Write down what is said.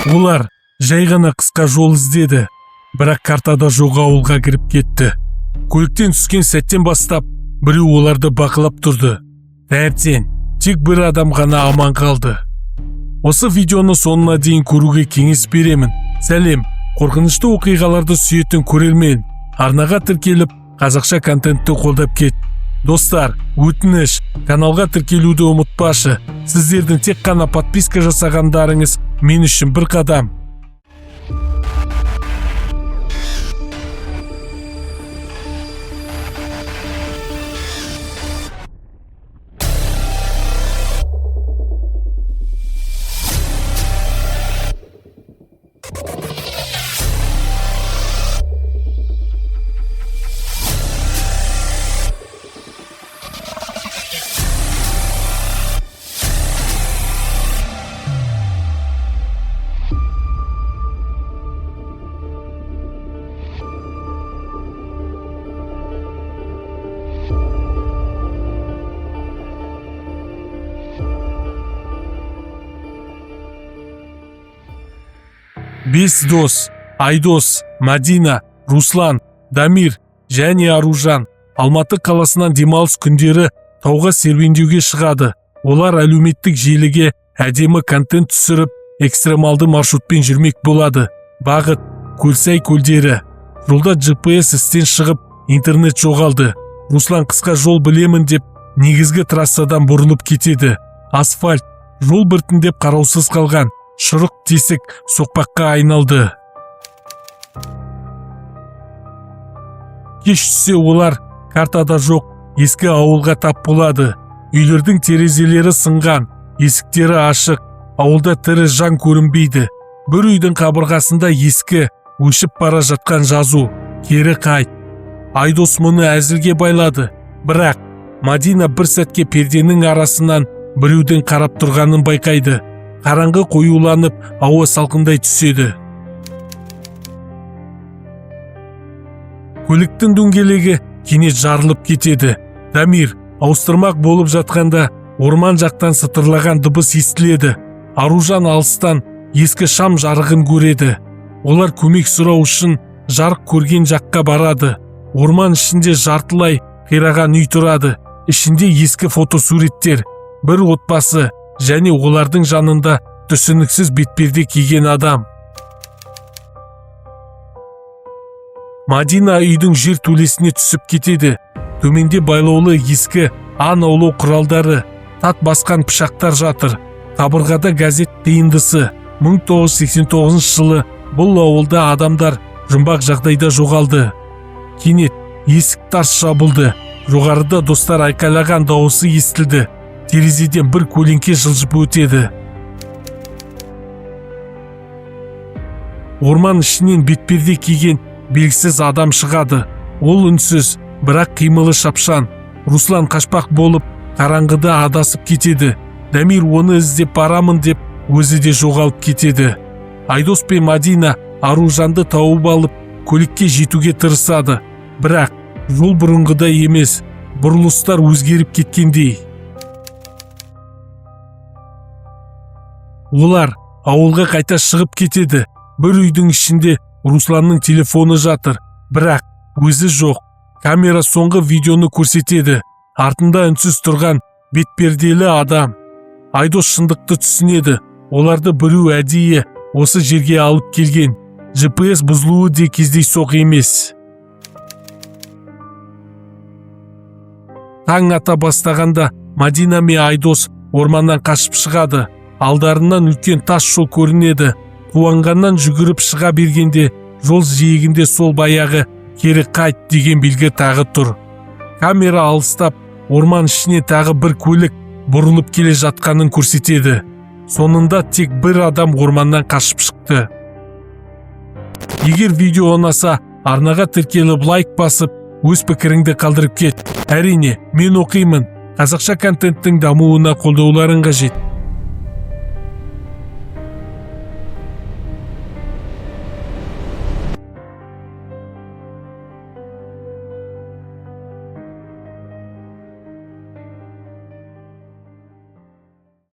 Олар жай ғана қысқа жол іздеді, бірақ картада жоқ ауылға кіріп кетті. Көліктен түскен сәттен бастап біреу оларды бақылап тұрды. Таңертең тек бір адам ғана аман қалды. Осы видеоны соңына дейін көруге кеңес беремін. Сәлем, қорқынышты оқиғаларды сүйетін көрермен, арнаға тіркеліп, қазақша контентті қолдап кет. Достар, өтініш, каналға тіркелуді ұмытпашы. Сіздердің тек қана подписка жасағандарыңыз мен үшін бір қадам. Бес дос: Айдос, Мадина, Руслан, Дамир және Аружан Алматы қаласынан демалыс күндері тауға серуендеуге шығады. Олар әлеуметтік желіге әдемі контент түсіріп, экстремалды маршрутпен жүрмек болады. Бағыт: Көлсай көлдері. Жолда GPS істен шығып, интернет жоғалды. Руслан қысқа жол білемін деп негізгі трассадан бұрылып кетеді. Асфальт жол біртіндеп қараусыз қалған шұрық тесік соқпаққа айналды. Кеш түссе, олар картада жоқ ескі ауылға тап болады. Үйлердің терезелері сынған, есіктері ашық, ауылда тірі жан көрінбейді. Бір үйдің қабырғасында ескі, өшіп бара жатқан жазу: «Кері қайт». Айдос мұны әзілге байлады, бірақ Мадина бір сәтке перденің арасынан біреудің қарап тұрғанын байқайды. Қараңғы қоюланып, ауа салқындай түседі. Көліктің дөңгелегі кенет жарылып кетеді. Дамир ауыстырмақ болып жатқанда, орман жақтан сытырлаған дыбыс естіледі. Аружан алыстан ескі шам жарығын көреді. Олар көмек сұрау үшін жарық көрген жаққа барады. Орман ішінде жартылай қираған үй тұрады. Ішінде ескі фотосуреттер, бір отбасы және олардың жанында түсініксіз бетперде киген адам. Мадина үйдің жер төлесіне түсіп кетеді. Төменде байлаулы ескі аң аулау құралдары, тат басқан пышақтар жатыр. Қабырғада газет қиындысы. 1989 жылы бұл ауылда адамдар жұмбақ жағдайда жоғалды. Кенет есік тарс жабылды. Жоғарыда достар айқайлаған дауысы естілді. Терезеден бір көлеңке жылжып өтеді. Орман ішінен бетперде киген белгісіз адам шығады. Ол үнсіз, бірақ қимылы шапшаң. Руслан қашпақ болып, қараңғыда адасып кетеді. Дамир оны іздеп барамын деп өзі де жоғалып кетеді. Айдос пен Мадина Аружанды тауып алып, көлікке жетуге тырысады. Бірақ жол бұрынғыдай емес, бұрылыстар өзгеріп кеткендей. Олар ауылға қайта шығып кетеді. Бір үйдің ішінде Русланның телефоны жатыр, бірақ өзі жоқ. Камера соңғы видеоны көрсетеді. Артында үнсіз тұрған бетперделі адам. Айдос шындықты түсінеді. Оларды біреу әдейі осы жерге алып келген. GPS бұзылуы де кездейсоқ емес. Таң ата бастағанда Мадина мен Айдос орманнан қашып шығады. Алдарынан үлкен тас жол көрінеді. Қуанғаннан жүгіріп шыға бергенде, жол жиегінде сол баяғы «Кері қайт» деген белгі тағы тұр. Камера алыстап, орман ішіне тағы бір көлік бұрылып келе жатқанын көрсетеді. Соңында тек бір адам орманнан қашып шықты. Егер видео ұнаса, арнаға тіркеліп, лайк басып, өз пікіріңді қалдырып кет. Әрине, мен оқимын. Қазақша контенттің дамуына қолдауларың қажет.